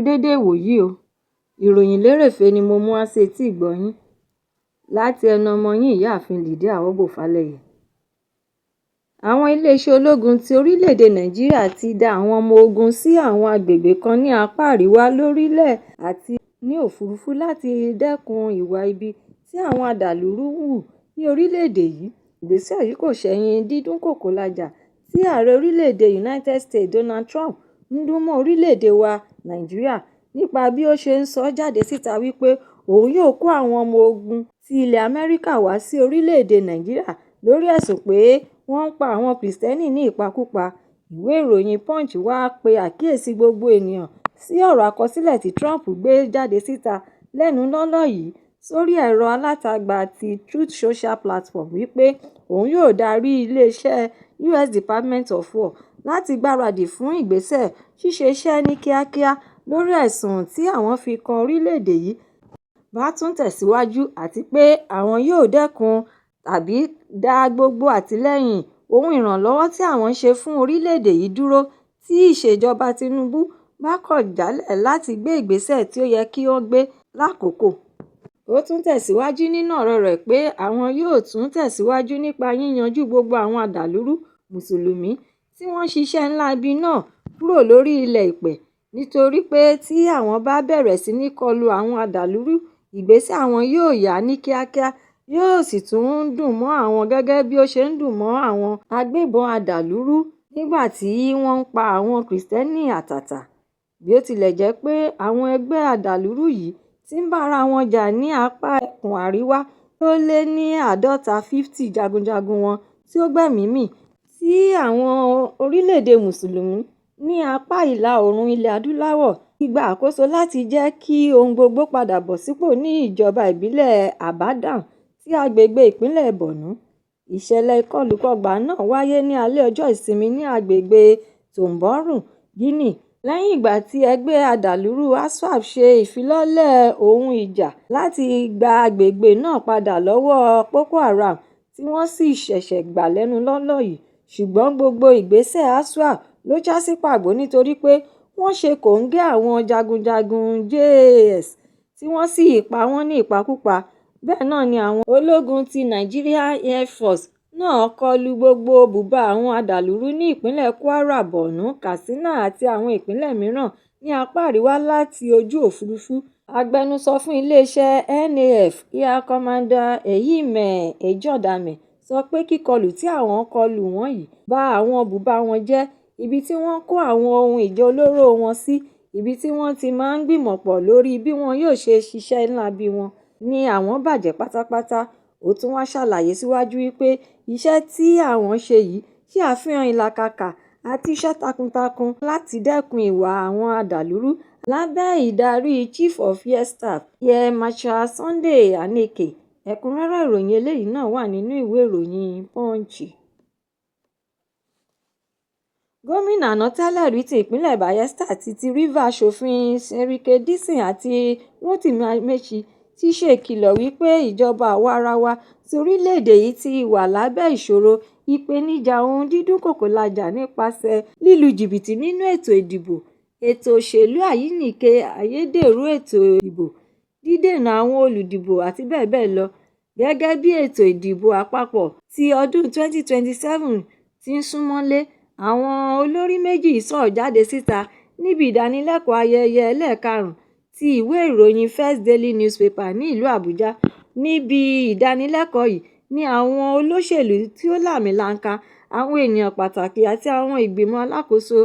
Déédé ìwòyí o. Ìròyìn lérèfé ni mo mú wá sí etí ìgbọ́ yín láti ẹnu ọmọ yín, Ìyáàfin Lydia Obò Falẹyẹ. Àwọn iléeṣẹ́ ológun ti orílẹ̀-èdè Nàìjíríà ti da àwọn ọmọ ogun sí àwọn agbègbè kan ní apá àríwá lórílẹ̀ àti ní òfurufú láti dẹ́kun ìwà ibi tí àwọn adàlúrú ń hù ní orílẹ̀-èdè yìí. Ìgbésẹ̀ yìí kò ṣẹ̀yìn dídúnkookò lájà tí ààrẹ orílẹ̀-èdè United States Donald Trump ń dún mọ́ orílẹ̀-èdè wa Nàìjíríà nípa bí ó ṣe ń sọ jáde síta wípé òun yóò kó àwọn ọmọ ogun ti ilẹ̀ Amẹ́ríkà wá sí orílẹ̀-èdè Nàìjíríà lórí ẹ̀sùn pé wọ́n ń pa àwọn Kìrìsìtẹ́nì ní ìpakúpa. Ìwé ìròyìn Punch wá pe àkíyèsí gbogbo ènìyàn sí ọ̀rọ̀ àkọsílẹ̀ tí Trump gbé jáde síta lẹ́nu lọ́ọ́lọ́ yìí sórí ẹ̀rọ alátagbà ti Truth Social platform wípé òun yóò darí iléeṣẹ́ US Department of War láti gbáradì fún ìgbésẹ̀ ṣíṣe iṣẹ́ ní kíákíá lórí ẹ̀sùn tí àwọn fi kan orílẹ̀-èdè yìí bá tún tẹ̀síwájú, àti pé àwọn yóò dẹ́kun tàbí dá gbogbo àtìlẹ́yìn ohun ìrànlọ́wọ́ tí àwọn ń ṣe fún orílẹ̀-èdè yìí dúró tí ìṣèjọba Tinubu bá kọ̀ jálẹ̀ láti gbé ìgbésẹ̀ tí ó yẹ kí wọ́n gbé lákòókò. Ó tún tẹ̀síwájú nínú ọ̀rọ̀ rẹ̀ pé àwọn yóò tún tẹ̀síwájú nípa yíyanjú gbogbo àwọn adàlúrú Mùsùlùmí tí wọ́n ń ṣiṣẹ́ láabi náà kúrò lórí ilẹ̀ eèpẹ̀, nítorí pé tí àwọn bá bẹ̀rẹ̀ sí ní kọlu àwọn adàlúrú, ìgbésẹ̀ àwọn yóò yá ní kíákíá, yóò sì tún dùn mọ́ àwọn gẹ́gẹ́ bí ó ṣe ń dùn mọ́ àwọn agbébọn adàlúrú nígbà tí wọ́n ń pa àwọn Kìrìsìtẹ́nì àtàtà. Bí ó tilẹ̀ jẹ́ pé àwọn ẹgbẹ́ adàlúrú yìí ti ń bá ara wọn jà ní apá ẹkùn àríwá tí ó lé ní 50 50 jagunjagun wọn tí ó gbẹ́mìí mì, tí àwọn orílẹ̀-èdè Mùsùlùmí ní apá ìlà-oòrùn ilẹ̀ Adúláwọ̀ ti gba àkóso láti jẹ́ kí ohun gbogbo padà bọ̀ sípò ní ìjọba ìbílẹ̀ Abadam ti agbègbè ìpínlẹ̀ Borno. Ìṣẹ̀lẹ̀ ìkọlùkọgbà náà wáyé ní alẹ́ ọjọ́ Ìsinmi ní agbègbè Tomboru Guinea, lẹ́yìn ìgbà tí ẹgbẹ́ adàlúrú ISWAP ṣe ìfilọ́lẹ̀ ohun ìjà láti gba agbègbè náà padà lọ́wọ́ Boko Haram tí wọ́n sì ṣẹ̀ṣẹ̀ gbà lẹ́nu lọ́ọ́lọ́ yìí. Ṣùgbọ́n gbogbo ìgbésẹ̀ ISWAP ló já sí pàbó, nítorí pé wọ́n ṣe kòńgẹ́ àwọn jagunjagun JAS tí wọ́n sì pa wọ́n ní ìpakúpa. Bẹ́ẹ̀ náà ni àwọn ológun ti Nigeria Air Force náà kọ lu gbogbo bùbá àwọn adàlúrú ní ìpínlẹ̀ Kwara, Borno, Katsina àti àwọn ìpínlẹ̀ mìíràn ní apá àríwá láti ojú òfurufú. Agbẹnusọ fún iléeṣẹ́ NAF, Air Commodore Ehime Ejodame, sọ pé kíkọlù tí àwọn kọ lù wọ́n yìí ba àwọn bùbá wọn jẹ́, ibi tí wọ́n kó àwọn ohun ìjà olóró wọn sí, ibi tí wọ́n ti máa ń gbìmọ̀pọ̀ lórí bí wọn yóò ṣe ṣiṣẹ́ láabi wọn ní àwọn bàjẹ́ pátápátá. Ó tún wáá ṣàlàyé síwájú wípé iṣẹ́ tí àwọn ṣe yìí ṣe àfihàn ìlàkàkà àti iṣẹ́ takuntakun láti dẹ́kun ìwà àwọn adàlúrú lábẹ́ ìdarí Chief of Air Staff Air Marshal Sunday Aneke. Ẹ̀kúnrẹ́rẹ́ ìròyìn eléyìí náà wà nínú ìwé ìròyìn Punch. Gómìnà àná tẹ́lẹ̀rí ti ìpínlẹ̀ Bayelsa àti ti Rivers, Aṣòfin Seriake Dickson àti Rotimi Amaechi ti ṣe ìkìlọ̀ wípé ìjọba àwa-arawa tí orílẹ̀-èdè yìí ti wà lábẹ́ ìṣòro ìpèníjà ohun dídúnkookò lájà nípasẹ̀ lílu jìbìtì nínú ètò ìdìbò, ètò òṣèlú àyíníke, ayédèrú ètò ìdìbò, dídènà àwọn olùdìbò àti bẹ́ẹ̀ bẹ́ẹ̀ lọ. Gẹ́gẹ́ bí ètò ìdìbò àpapọ̀ ti ọdún 2027 ti ń súnmọ́lé, àwọn olórí méjì yìí sọ̀rọ̀ jáde síta níbi ìdánilẹ́kọ̀ọ́ ayẹyẹ ẹlẹ́ẹ̀karùn-ún ti ìwé ìròyìn First Daily Newspaper ní ìlú Àbújá. Níbi ìdánilẹ́kọ̀ọ́ yìí ní àwọn olóṣèlú tí ó láàmìlàaka, àwọn ènìyàn pàtàkì àti àwọn ìgbìmọ̀ alákòóso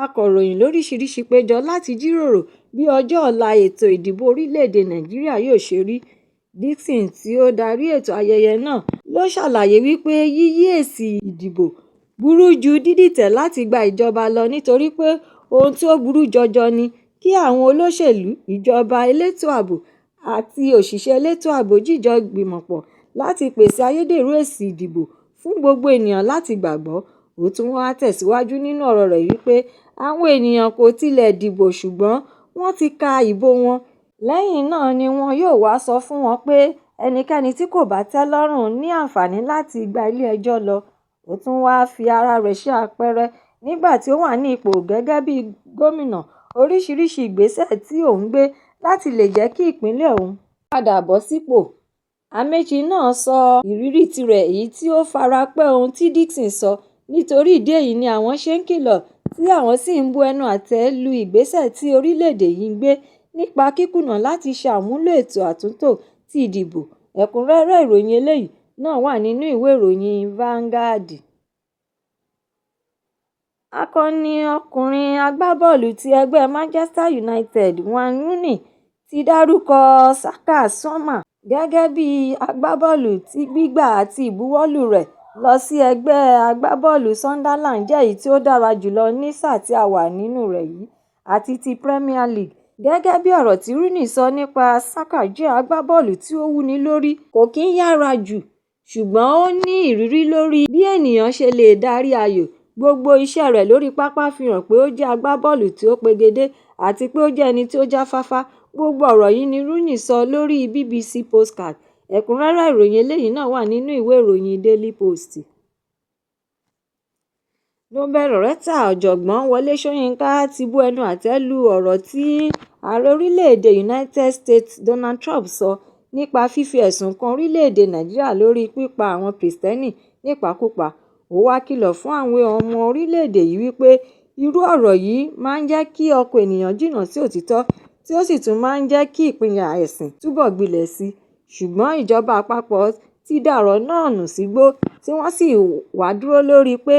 akọ̀ròyìn lóríṣiríṣi péjọ láti jíròrò bí ọjọ́ ọ̀la ètò ìdìbò orílẹ̀-èdè Nàìjíríà yóò ṣe rí. Dickson tí ó darí ètò ayẹyẹ náà ló ṣàlàyé wípé yíyí èsì ìdìbò burú ju dídìtẹ̀ láti gba ìjọba lọ, nítorí pé ohun tí ó burú jọjọ ni kí àwọn olóṣèlú, ìjọba elétò ààbò àti òṣìṣẹ́ elétò ààbò jíjọ gbìmọ̀pọ̀ láti pèsè ayédèrú èsì ìdìbò fún gbogbo ènìyàn láti gbàgbọ́. Ó tún wáá tẹ̀síwájú nínú ọ̀rọ̀ rẹ̀ wípé àwọn ènìyàn kò tilẹ̀ dìbò ṣùgbọ́n wọ́n ti ka ìbò wọn. Lẹ́yìn náà ni wọn yóò wáá sọ fún wọn pé ẹnikẹ́ni tí kò bá tẹ́ lọ́rùn ní àǹfààní láti gba ilé-ẹjọ́ lọ. Ó tún wáá fi ara rẹ̀ ṣe àpẹẹrẹ nígbà tí ó wà ní ipò gẹ́gẹ́ bíi gómìnà. oríṣiríṣi ìgbésẹ̀ tí òun gbé láti lè jẹ́ kí ìpínlẹ̀ òun padà bọ̀ sípò. Amaechi náà sọ ìrírí tirẹ̀ èyí tí ó fara pẹ́ ohun tí Dickson sọ. Nítorí ìdí èyí ni àwọn ṣe ń kìlọ̀ tí àwọn sì ń bu ẹnu àtẹ́ lu ìgbésẹ̀ tí orílẹ̀-èdè yìí ń gbé nípa kíkùnà láti ṣe àmúlò ètò àtúntò ti ìdìbò. Ẹ̀kúnrẹ́rẹ́ ìròyìn eléyìí náà wà nínú ìwé ìròyìn Vanguard. Akọni ọkùnrin agbábọ́ọ̀lù ti ẹgbẹ́ Manchester United Wayne Rooney ti dárúkọ Saka Summer gẹ́gẹ́ bí agbábọ́ọ̀lù tí gbígbà àti ìbuwọ́lù rẹ̀ lọ sí ẹgbẹ́ agbábọ́ọ̀lù Sunderland jẹ́ èyí tí ó dára jùlọ ní sáà tí a wà nínú rẹ̀ yìí àti ti Premier League. Gẹ́gẹ́ bí ọ̀rọ̀ tí Rooney sọ nípa Saka jẹ́ agbábọ́ọ̀lù tí ó wúni lórí, kò kí ń yára jù ṣùgbọ́n ó ní ìrírí lórí bí ènìyàn ṣe lè darí ayò. Gbogbo iṣẹ́ rẹ̀ lórí pápá fi hàn pé ó jẹ́ agbábọ́ọ̀lù tí ó pegedé àti pé ó jẹ́ ẹni tí ó jáfáfá. Gbogbo ọ̀rọ̀ yìí ni Rooney sọ lórí BBC Podcast. Ẹ̀kúnrẹ́rẹ́ ìròyìn eléyìí náà wà nínú ìwé ìròyìn Daily Post. Nobel laureate Ọ̀jọ̀gbọ́n Wọlé Ṣóyínká ti bu ẹnu àtẹ́ lu ọ̀rọ̀ tí ààrẹ orílẹ̀-èdè United States Donald Trump sọ nípa fífi ẹ̀sùn kan orílẹ̀-èdè Nàìjíríà lórí pípa àwọn Kìrìsìtẹ́nì nípakúpa. Ó wá kìlọ̀ fún àwọn ọmọ orílẹ̀-èdè yìí wípé irú ọ̀rọ̀ yìí máa ń jẹ́ kí ọkàn ènìyàn jìnnà sí òtítọ́ tí ó sì tún máa ń jẹ́ kí ìpínyà ẹ̀sìn túbọ̀ gbilẹ̀ sí i. Ṣùgbọ́n ìjọba àpapọ̀ ti da ọ̀rọ̀ náà nù sígbó tí wọ́n sì wá dúró lórí pé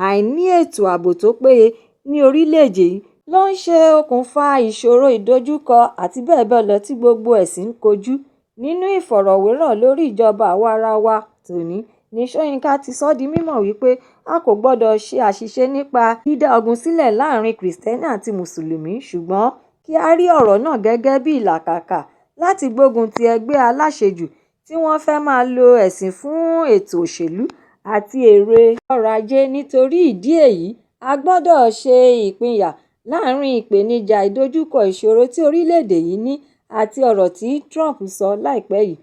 àìní ètò ààbò tó péye ní orílẹ̀-èdè yìí ló ń ṣe okùnfà ìṣòro, ìdojúkọ àti bẹ́ẹ̀ bẹ́ẹ̀ lọ tí gbogbo ẹ̀sìn ń kojú. Nínú ìfọ̀rọ̀wérọ̀ lórí ìjọba àwa-arawa tòní ní Ṣóyínká ti sọ di mímọ̀ wípé a kò gbọdọ̀ ṣe àṣìṣe nípa dídá ogun sílẹ̀ láàrin Kìrìsìtẹ́nì àti Mùsùlùmí, ṣùgbọ́n kí á rí ọ̀rọ̀ náà gẹ́gẹ́ bí ìlàkàkà láti gbógun ti ẹgbẹ́ aláṣejù tí wọ́n fẹ́ máa lo ẹ̀sìn fún ètò òṣèlú àti èrè ọrọ̀ ajé. Nítorí ìdí èyí, a gbọdọ̀ ṣe ìpínyà láàrin ìpèníjà ìdojúkọ ìṣòro tí orílẹ̀-èdè yìí ní àti ọ̀rọ̀ tí Trump sọ láìpẹ́ yìí.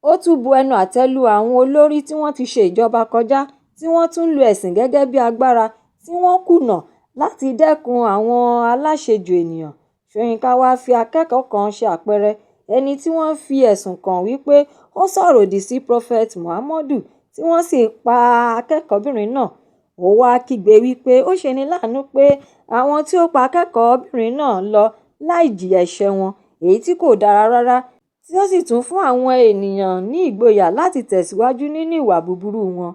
Ó tún bu ẹnu àtẹ́ lu àwọn olórí tí wọ́n ti ṣe ìjọba kọjá tí wọ́n tún ń lo ẹ̀sìn gẹ́gẹ́ bí agbára tí wọ́n kùnà láti dẹ́kun àwọn aláṣejù ènìyàn. Ṣóyínká wáá fi akẹ́kọ̀ọ́ kan ṣe àpẹẹrẹ ẹni tí wọ́n fi ẹ̀sùn kàn wípé ó sọ̀rọ̀ òdì sí Prophet Muhammadu tí wọ́n sì pa akẹ́kọ̀ọ́bìnrin náà. Ó wáá kígbe wípé ó ṣeni láàánú pé àwọn tí ó pa akẹ́kọ̀ọ́bìnrin náà lọ láì jìyà ẹ̀ṣẹ̀ wọn, èyí tí kò dára rárá tí ó sì tún fún àwọn ènìyàn ní ìgboyà láti tẹ̀síwájú nínú ìwà búburú wọn.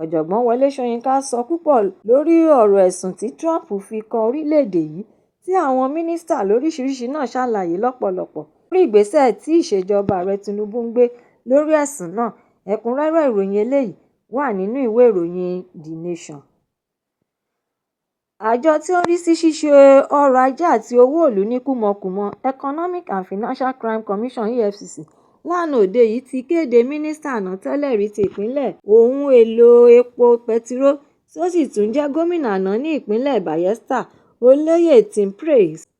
Ọ̀jọ̀gbọ́n Wọlé Ṣóyínká sọ púpọ̀ lórí ọ̀rọ̀ ẹ̀sùn tí Trump fi kan orílẹ̀-èdè yìí tí àwọn mínísítà lóríṣiríṣi náà ṣàlàyé lọ́pọ̀lọpọ̀ lórí ìgbésẹ̀ tí ìṣèjọba ààrẹ Tinubu ń gbé lórí ẹ̀sùn náà. Ẹ̀kúnrẹ́rẹ́ ìròyìn eléyìí wà nínú ìwé ìròyìn The Nation. Àjọ tí ó ń rí sí ṣíṣe ọrọ̀ ajé àti owó ìlú ní kúmọkùmọ, Economic and Financial Crimes Commission (EFCC), lánàá òde yìí ti kéde mínísítà àná tẹ́lẹ̀rí ti ìpínlẹ̀ ohun èlò epo pẹtiró tí ó sì tún jẹ́ gómìnà àná ní ìpínlẹ̀ Bayelsa, Olóyè Timipre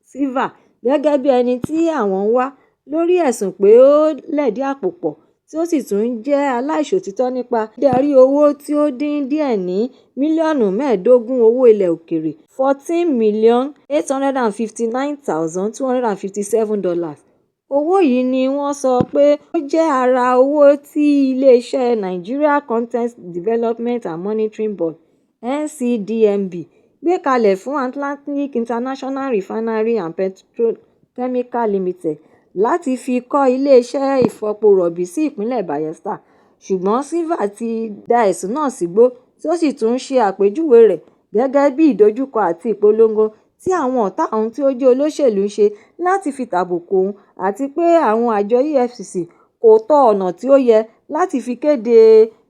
Sylva gẹ́gẹ́ bí ẹni tí àwọn ń wá lórí ẹ̀sùn pé ó lẹ̀dí àpò pọ̀ tí ó sì tún jẹ́ aláìṣòótọ́ nípa dídarí owó tí ó dín díẹ̀ ní mílíọ̀nù 15 owó ilẹ̀ òkèèrè $14,859,257. Owó yìí ni wọ́n sọ pé ó jẹ́ ara owó tí iléeṣẹ́ Nigeria Content Development and Monitoring Board (NCDMB) gbé kalẹ̀ fún Atlantic International Refinery and Petrochemical Limited láti fi kọ́ iléeṣẹ́ ìfọpo rọ̀bì sí ìpínlẹ̀ Bayelsa. Ṣùgbọ́n Sylva ti da ẹ̀sùn náà sígbó tí ó sì tún ṣe àpèjúwe rẹ̀ gẹ́gẹ́ bí ìdojúkọ àti ìpolongo tí àwọn ọ̀tá òun tí ó jẹ́ olóṣèlú ń ṣe láti fi tàbùkù òun àti pé àwọn àjọ EFCC kò tọ ọ̀nà tí ó yẹ láti fi kéde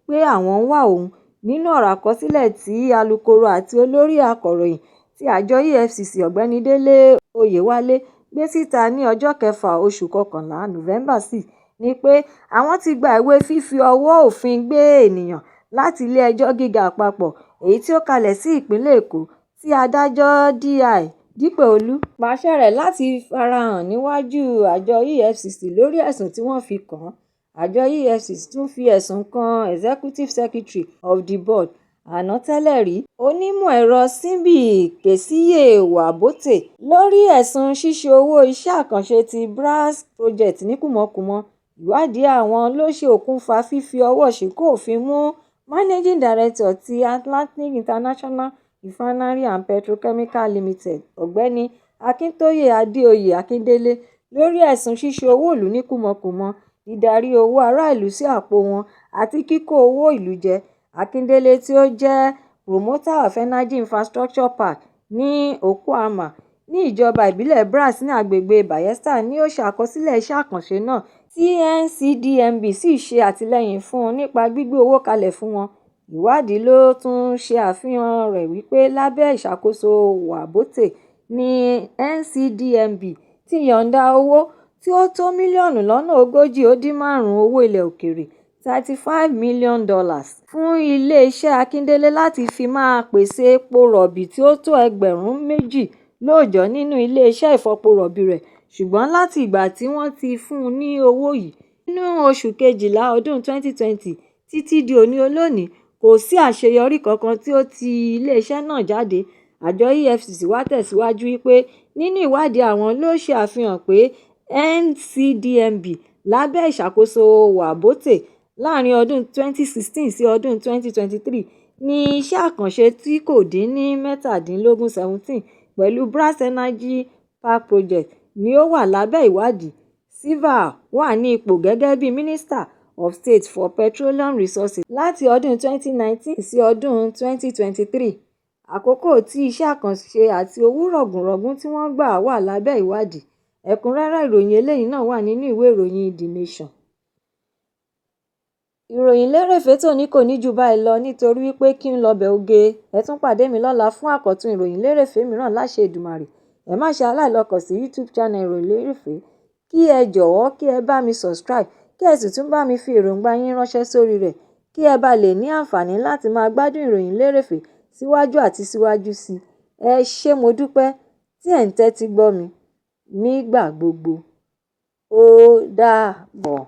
pé àwọn ń wá òun. Nínú ọ̀rọ̀ àkọsílẹ̀ tí alūkkóró àti olórí akọ̀ròyìn ti àjọ EFCC Ọ̀gbẹ́ni Délé Oyèwálé gbé síta ní ọjọ́ kẹfà oṣù kọkànlá (November 6) ni pé àwọn ti gba ìwé fífi ọwọ́ òfin gbé ènìyàn láti ilé-ẹjọ́ gíga àpapọ̀ èyí tí ó kalẹ̀ sí ìpínlẹ̀ Èkó tí adájọ́ D.I. Dípẹ́òlú pàṣẹ rẹ̀ láti farahàn níwájú àjọ EFCC lórí ẹ̀sùn tí wọ́n fi kàn án. Àjọ EFCC tún fi ẹ̀sùn kan Executive Secretary of the Board Àná tẹ́lẹ̀ rí, onímọ̀-ẹ̀rọ Simbi Kesiye Wabote lórí ẹ̀sùn ṣíṣe owó iṣẹ́ àkànṣe ti Brass Project ní kùmọ̀kùmọ̀. Ìwádìí àwọn ló ṣe okùnfà fífi ọwọ́ ṣìnkún òfin mú Managing Director ti Atlantic International Refinery and Petrochemical Limited, Ọ̀gbẹ́ni Akintóyè Adéoyè Akíndélé lórí ẹ̀sùn ṣíṣe owó ìlú ní kùmọ̀kùmọ̀, dídarí owó aráàlú sí àpò wọn àti kíkó owó ìlú jẹ. Akíndélé tí ó jẹ́ Promoter of Energy Infrastructure Park ní Okuama ní ìjọba ìbílẹ̀ Brass ní agbègbè Bayelsa ni ó ṣe àkọsílẹ̀ iṣẹ́ àkànṣe náà tí NCDMB sì ṣe àtìlẹ́yìn fún un nípa gbígbé owó kalẹ̀ fún wọn. Ìwádìí ló tún ṣe àfihàn rẹ̀ wípé lábẹ́ ìṣàkóso Wabote ní NCDMB ti yọ̀ǹda owó tí ó tó mílíọ̀nù lọ́nà 35 owó ilẹ̀ òkèèrè $35 million fún iléeṣẹ́ Akíndélé láti fi máa pèsè epo rọ̀bì tí ó tó 2,000 lóòjọ́ nínú iléeṣẹ́ ìfọpo rọ̀bì rẹ̀. Ṣùgbọ́n láti ìgbà tí wọ́n ti fún un ní owó yìí nínú oṣù kejìlá ọdún 2020 títí di òní olónìí, kò sí àṣeyọrí kankan tí ó ti iléeṣẹ́ náà jáde. Àjọ EFCC wá tẹ̀síwájú wípé nínú ìwádìí àwọn ló ṣe àfihàn pé NCDMB lábẹ́ ìṣàkóso Wabote láàrin ọdún 2016 sí ọdún 2023 ní iṣẹ́ àkànṣe tí kò dín ní mẹ́tàdínlógún 17 pẹ̀lú Brass Energy Park Project ni ó wà lábẹ́ ìwádìí. Silva wà ní ipò gẹ́gẹ́ bí Minister of State for Petroleum Resources láti ọdún 2019 sí ọdún 2023, àkókò tí iṣẹ́ àkànṣe àti owó rọ̀gùnrọ̀gùn tí wọ́n gbà wà lábẹ́ ìwádìí. Ẹ̀kúnrẹ́rẹ́ ìròyìn eléyìí náà wà nínú ìwé ìròyìn The Nation. Ìròyìn lérèfé tòní kò ní jù báyìí lọ nítorí wípé kí n lọbẹ̀ oge. Ẹ tún pàdé mi lọ́la fún àkọ́tun ìròyìn lérèfé mìíràn láṣẹ Èdùmàrè. Ẹ má ṣe aláìlọkàn sí YouTube channel Ìròyìn Lérèfé, kí ẹ jọ̀wọ́ kí ẹ bá mi subscribe, kí ẹ sì tún bá mi fi èròǹgbà yín ránṣẹ́ sórí rẹ̀ kí ẹ bá lè ní àǹfààní láti máa gbádùn ìròyìn lérèfé síwájú àti síwájú sí i. Ẹ ṣé, mo dúpẹ́ tí ẹ̀ ń tẹ́tí gbọ́ mi nígbà gbogbo. Ó dàbọ̀.